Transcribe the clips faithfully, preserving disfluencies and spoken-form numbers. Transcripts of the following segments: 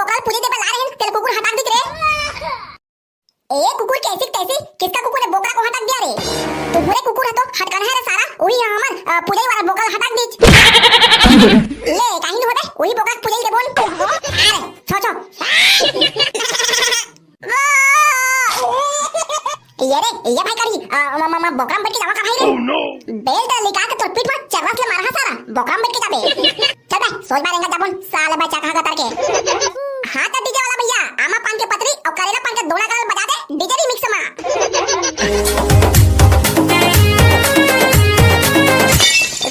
बोकरा ल पूजई देबे ला रहेन, तेला कुकुर हटा दिस रे। ए कुकुर के ऐसी तैसी, किसका कुकुर ने बोकरा को हटा दिया रे? तुम्हरे कुकुर ह तो हटकन है रे सारा, वही ह हमर, अ, पूजई वाला बोकरा ल हटा दिस। ले, काहीं होबे, वही बोकरा के पूजई देबोन। अरे, छो, छो। ये रे, ये भाई करही, अ, म, म, म, बोकरा म बइठ के जावा का भाई रे? Oh no! बेल्ट निकाल के तोर पीठ म चरस ले मारहा सारा, बोकरा म बइठ के जाबे। चल बे, सोज मारेंगा जाबोन, साले बच्चा कहाँ का तरके। हाँ तो डीजे वाला भैया, आमा पान के पतरी अउ करेला पान के दोना गाल बजा दे, डीजे रिमिक्स मा।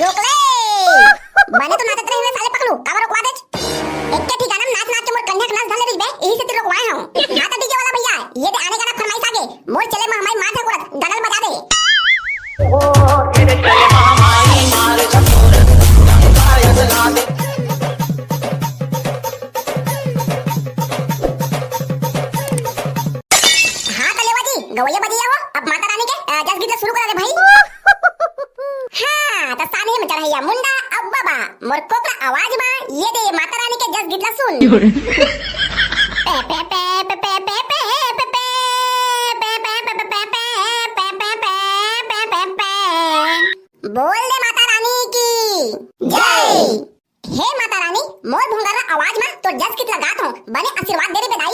रोक ले। बने तो नाचत रहे साले पकलू, काबर रोकवा देच? एक ठिकाना में नाच नाच के मोर कन्या के नस धर ले रही बे, यही से तेरे रोकवाए हूँ। हाँ तो डीजे वाला भैया, ये दे आने गाना फरमाइश आगे। मोर चले मा हमारी माँ झकोरत, गाना बजा दे। हाँ, त लेवा जी, गवैया बजैया हो, अब माता रानी के, अ, जस गीत ला शुरू करा दे भाई। हाँ, त सानी में चढ़ैया मुंडा, अब बाबा, मोर कोकरा आवाज मा, ये दे माता रानी के जस गीत ला सुन। बोल दे माता रानी की जय। हे माता रानी, मोर भोंगरा आवाज मा तोर जस गीत ला गात हूँ, बने आशीर्वाद दे रे बे दाई।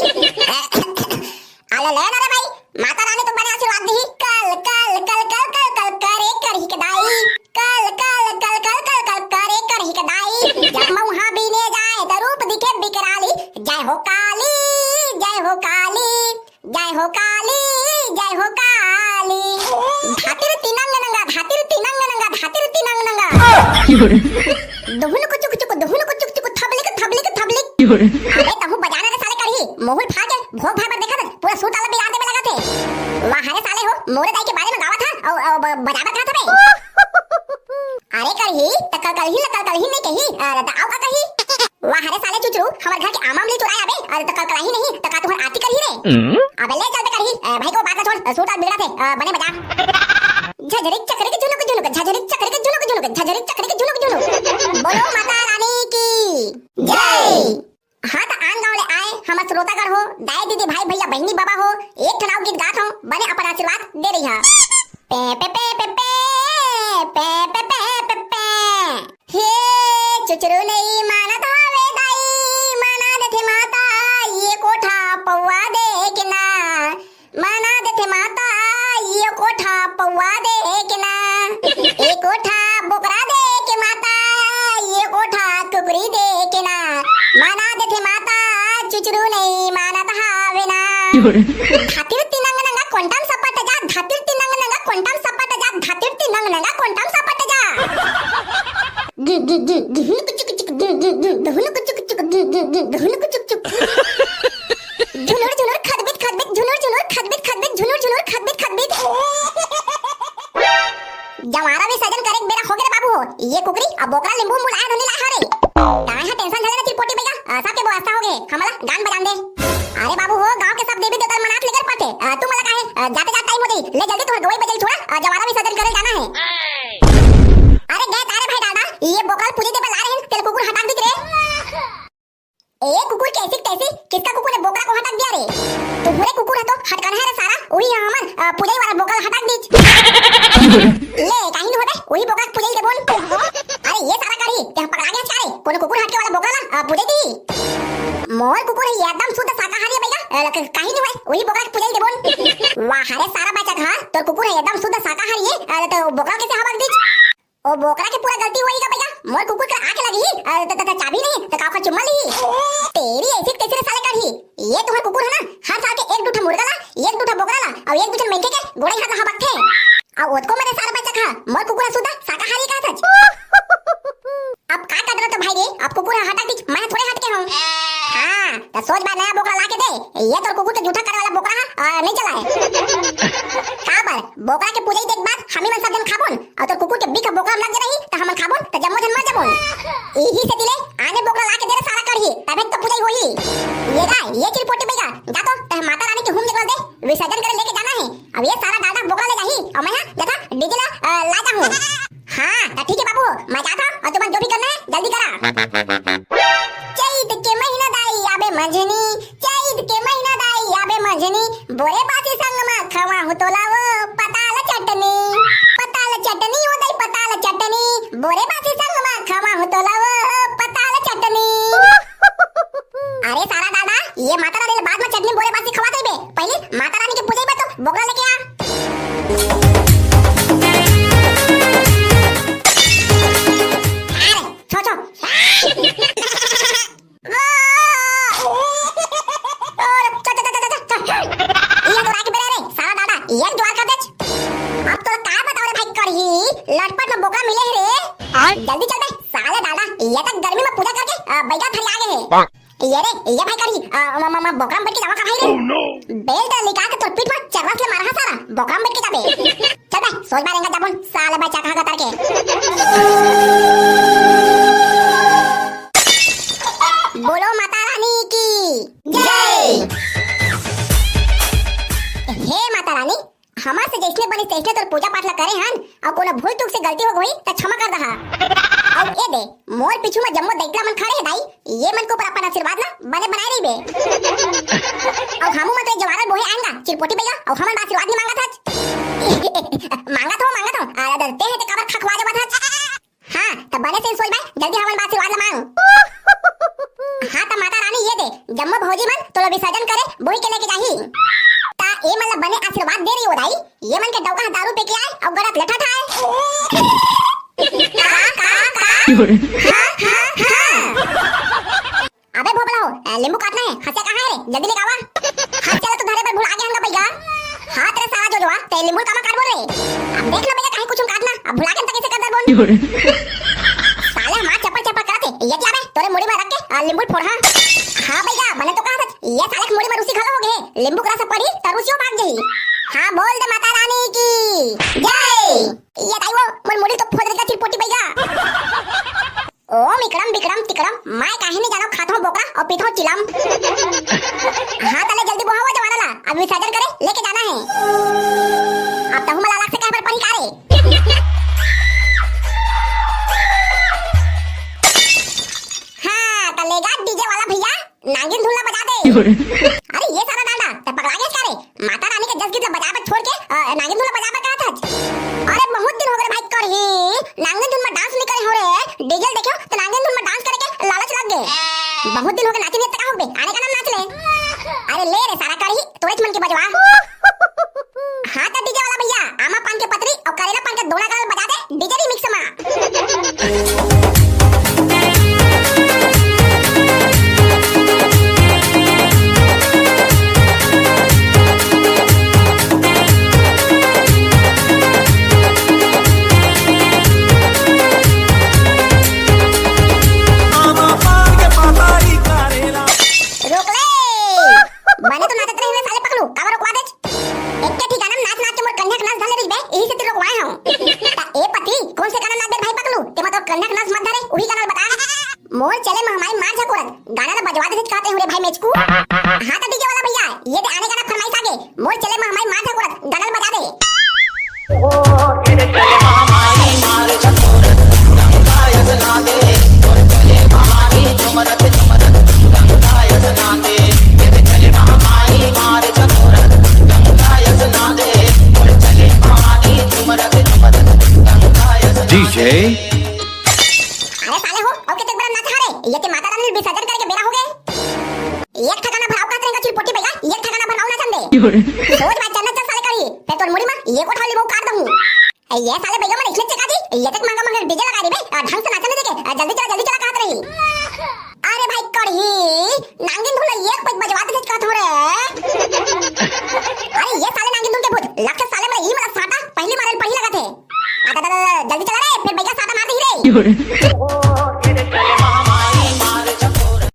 अले ले ना रे भाई, माता रानी तो बने आशीर्वाद दिही। कल, कल, कल, कल, कल, कल करे करही के दाई। कल, कल, कल, कल, कल, कल करे करही के दाई। जब मऊहा बीने जाए, त रूप दिखे बिकराली। जय हो काली, जय हो काली, जय हो काली, जय हो काली। धातिर तिनंग नंगा, धातिर तिनंग नंगा, धातिर तिनंग नंगा। दुहुन कुचुक चुक, दुहुन कुचुक चुक, थबलिक, थबलिक, थबलिक। अबे तहूँ बजा ना रे साले करही, मोहुल फाड़ के भोग भाई बर देखत, पूरा सुर ताल बिगाड़ देबे लगत हे। वाह रे साले हो, मोरे दाई के बारे में गावत हा, अउ, अउ ब-, बजावत हा थबे। अरे करही, त कलकलही ल कलकलही नहीं कही, अरे त अउ का कही? वाह रे साले चुचरू, हमर घर के आम अमली चुराए आबे, अरे त कलकलाही नहीं, त का तुहर आरती करही रे? हम्म? अबे ले चल बे करही, ए, भाई को बात ला छोड़, सूट आज बिगड़ा थे, अ, बने बजा। झझरिक चकरिक झुनुक झुनुक, झझरिक चकरिक झुनुक झुनुक, झझरिक चकरिक झुनुक झुनुक। बोलो माता रानी की जय। हाँ, त आन गाँव ले आए, हमर श्रोतागण हो, दाई दीदी, भाई भैया, बहिनी बाबा हो, एक ठन अउ गीत गात हो, बने अपन आशीर्वाद दे रही है। पे, पे, पे, पे, पे, पे, पे, पे, पे, पे। हे चुचरू नहीं मानत हवे दाई, मना देथे माता, ये कोठा पौवा दे के ना। मना देथे माता, ये कोठा पौवा दे के ना। ए कोठा बोकरा दे के माता, ये कोठा कुकरी दे के ना। मना देथे माता, चुचरू नहीं मानत हावे ना। धातिर तिनंग नंगा कोंटम सपट जा, धातिर तिनंग नंगा कोंटम सपट जा, धातिर तिनंग नंगा कोंटम सपट जा। गु, गु, गु, गुहुन कुचुक चुक, गु, गु, गु, गुहुन कुचुक चुक, गु, गु, गु, गुहुन कुचुक चुक। झुनुर झुनुर खदबित खदबित, झुनुर झुनुर खदबित खदबित, झुनुर झुनुर खदबित खदबित। जवारा विसर्जन करे के बेरा होगे रे बाबू हो। ये कुकरी अब बोकरा लिंबू मुलाया धनी लाए हरे। ताए हा टेंशन झले ना चिरपोटी भैया, अ, सबके व्यवस्था होगे, हमला गान बजान दे। अरे बाबू हो, गांव के सब देवी देवता मनात लेकर पड़थे। अ, तू मला काहे, अ, जाते जात टाइम हो जाई, ले जल्दी तुहर गवई बजई छोड़ा, अ, जवारा विसर्जन करे जाना है। अरे गए तारे भाई दादा, ये बोकरा पूजे देबे ला रहे हैं, तेल कुकुर हटा दिख रे। ए कुकुर कैसी तैसी, किसका कुकुर ने बोकरा को हटा दिया रे? तुम्हरे कुकुर है तो हटकन है रे सारा, वही है हमर, अ, पुजई वाला बोकरा हटा दीच। ले, काहिन होबे, वही बोकरा पुजई देबोन। अरे ये सारा करी, ते पकड़ा गया सारे, कोनो कुकुर हटके वाला बोकरा ला, अ, पुजई दी। मोर कुकुर है एकदम शुद्ध शाकाहारी है भैया, अ, क-, काहिन होए, वही बोकरा पुजई देबोन। वाह रे सारा बचक हा, तोर कुकुर है एकदम शुद्ध शाकाहारी है, अ, तो बोकरा कैसे हबक दीच? ओ बोकरा के पूरा गलती होई गा भैया, मोर कुकुर के आंख लगी, अ, त, त, त चाबी नहीं, त काखा चुम्मा ली। तेरी ऐसी कैसे रे साले करही? ये तुम्हार कुकुर है ना, हर साल के एक दूठा मुर्गा ला, एक दूठा बोकरा ला, और एक दूठा मेंढे के गोड़े हाथ ला हबकथे। और ओतको मेरे सारा बच्चा खा, मोर कुकुर सुधा शाकाहारी का सच। अब का कर रहा तो भाई रे, अब कुकुर हटा दी, मैं थोड़े हट के हूँ। हाँ, तो सोच बार नया बोकरा ला के दे, ये तोर कुकुर के जूठा करे वाला बोकरा हा, अ, नहीं चला है। का बर, बोकरा के पूजा ही देख बाद, हमी मन सब जन खाबोन, अउ तोर कुकुर के बिख बोकरा म लग गे रही, त हमन खाबोन, त जम्मो झन मर जबोन। इही सेती ले आने बोकरा ला के दे रे सारा करही, तभे तो पूजा ही होही। ये गा, ये चिरपोटी बइगा, जा तो, तह माता रानी के हुम निकल दे, विसर्जन करे लेके जाना है। अब ये सारा डालडा बोकरा ले जाही, अउ मैं हा, जथा, डीजे ला, अ, ला जाहूँ। हाँ, त ठीक है बाबू, मैं जाता हूँ, अउ तुमन जो भी करना है, जल्दी करा। चैत के महीना दाई आबे मंझनी, चैत के महीना दाई आबे मंझनी, बोरे बासी संग मा खवाहूं तोला वो पताल चटनी। पताल चटनी ओ दाई पताल चटनी, बोरे बासी संग मा खवाहूं तोला वो पताल चटनी। अरे सारा दादा, ये माता रानी ले बाद में चटनी बोरे बासी खवा देबे, पहले माता रानी के पूजे बा तो बोकरा लेके आ। अरे, छो, छो। ये तो राखी बेरा रे, सारा दादा, ये द्वार कर देच। अब तोला का बताओ रे भाई करही, लटपट में बोकरा मिले हे रे। आय? जल्दी चल बे, साले दादा, ये तक गर्मी में पूजा करके, अ, बैगा धरी आगे हे। ये रे, ये भाई करही, अ, म, म, म, बोकरा में बैठ के जावा का भाई रे? बेल्ट निकाल के तोर पीठ में चर्रस ले मारा हा सारा, बोकरा में बैठ के जाबे। चल बे, सोच बार एंगा जाबुन, साले बच्चा कहाँ का तार के। बोलो माता रानी की जय। हे माता रानी, हमर से जैसने बने तैसने तोर पूजा पाठ ला करे हन, अउ कोनो भूल चूक से गलती हो गई त क्षमा कर दहा। अउ ए दे, मोर पीछू में जम्मो दैतला मन खड़े हे दाई, ये मन के ऊपर अपन आशीर्वाद ला बने बनाए रहिबे। अउ हमू मन तो एक जवारन बोहे आएंगा, चिरपोटी बैगा, अउ हमन आशीर्वाद नहीं मांगत हच। मांगत हो, मांगत हो, आ, ते हे ते काबर खखवा जावत हच? हाँ, त बने से सोच भाई, जल्दी हमन आशीर्वाद ला मांग। हाँ, त माता रानी ये दे, जम्मो भौजी मन तोला विसर्जन करे बोही के लेके जाही। त ए मन ला बने आशीर्वाद दे रही हो दाई, ये मन के डौका ह दारू पी के आए अउ गलत लेठा ठाए। का, का, का? हाँ, हाँ, हाँ। अबे भोपला हो, ए, नींबू काटना है, हंसिया कहाँ है रे? जल्दी लेके आवा। हाथ चला तो धरे पर भुला गया हमका भैया। हाथ रे सारा जो जोआ, ते नींबू कामा काट बोल रे। अब देख लो भैया, कहीं कुछ काटना, अब भुला के तक इसे कर दर बोल। साले हमार चप्पल चप्पल करत है, ये क्या बे? तोरे मुड़ी में रख के, आ, नींबू फोड़ हाँ। हाँ भैया, बने तो कहा था, ये साले के मुड़ी में रूसी घलो हो गए, नींबू का रस पड़ी, त रूसियो भाग गई। हाँ, बोल दे माता रानी की जय। ये दाई वो, मोर मुड़ी तो फोड़ देगा चिरपोटी भैया। ओम इकड़म बिकड़म तिकड़म, मैं काहे नहीं जानो, खात हूँ बोकरा और पीत हूँ चिलम। हाँ, तले जल्दी बोहावा जवाना ला, अब विसर्जन करे लेके जाना है। अब तहु मला अलग से कहे पर परी का रे। हाँ, त लेगा डीजे वाला भैया, नागिन धुन ला बजा दे। अरे ये सारा डांडा, ते पगला गया क्या रे? माता रानी के जस गीत ला बजाए बर छोड़ के, अ, नागिन धुन ला बजाए बर कहा था। अरे बहुत दिन हो गए भाई करही, नागिन धुन में डांस नहीं करे हो रे। डीजे देखे हो तो नागिन धुन में डांस करे के लालच लग गए। बहुत दिन हो गए नाचे नहीं, तो का हो बे? आने का नाम नाच ले। अरे ले रे सारा करही, तोरे मन की बजवा। हाँ तो डीजे वाला भैया, आमा पान के पतरी और करेला पान के दोना कलर बजा दे, डीजे रिमिक्स मा। रोक ले। बने तो नाचत रहे हुए साले पकलू, काबर रोकवा देच? एक के ठिकाना में नाच नाच के मोर कन्या के नस धर ले बे, यही से तेरे रोकवाए हूँ। ता ए पति, कौन से गाना नाच दे भाई पकलू? ते मतलब कन्या के नस मत धरे, वही गाना बता। मोर चले महमाई मार झकोरत, गाना ला बजवा देच कहते हूँ रे भाई मेचकू। हाँ तो डीजे वाला भैया, ये दे आने गाना फरमाइश आगे। मोर चले महमाई मार झकोरत, गाना ला बजा दे। डीजे। अरे साले हो, अउ कितने बड़ा नाच हरे, ये के माता रानी विसर्जन करे के बेरा हो गए। एक ठिकाना भराव कहत रहेगा चिरपोटी बैगा, एक ठिकाना भराव ना चंदे। सोच भाई चन्नत चल साले करी, फिर तोर मुड़ी में ये कोठा लीबो काट दूँ। ये साले बैगा मन इसने चका दी, ये तक महंगा महंगा डीजे लगा दी बे, और ढंग से नाचने देखे, और जल्दी चला, जल्दी चला कहत रही। अरे भाई कढ़ी, नांगिन धुन ला एक पैक बजवा दे कहत हो रे। अरे ये साले नांगिन धुन के भूत, लगथे साले मेरा ई मतलब साटा, पहली मारे पहली लगा थे। आ दादा, दादा, जल्दी चला रे, फिर बैगा साटा मार दे रे।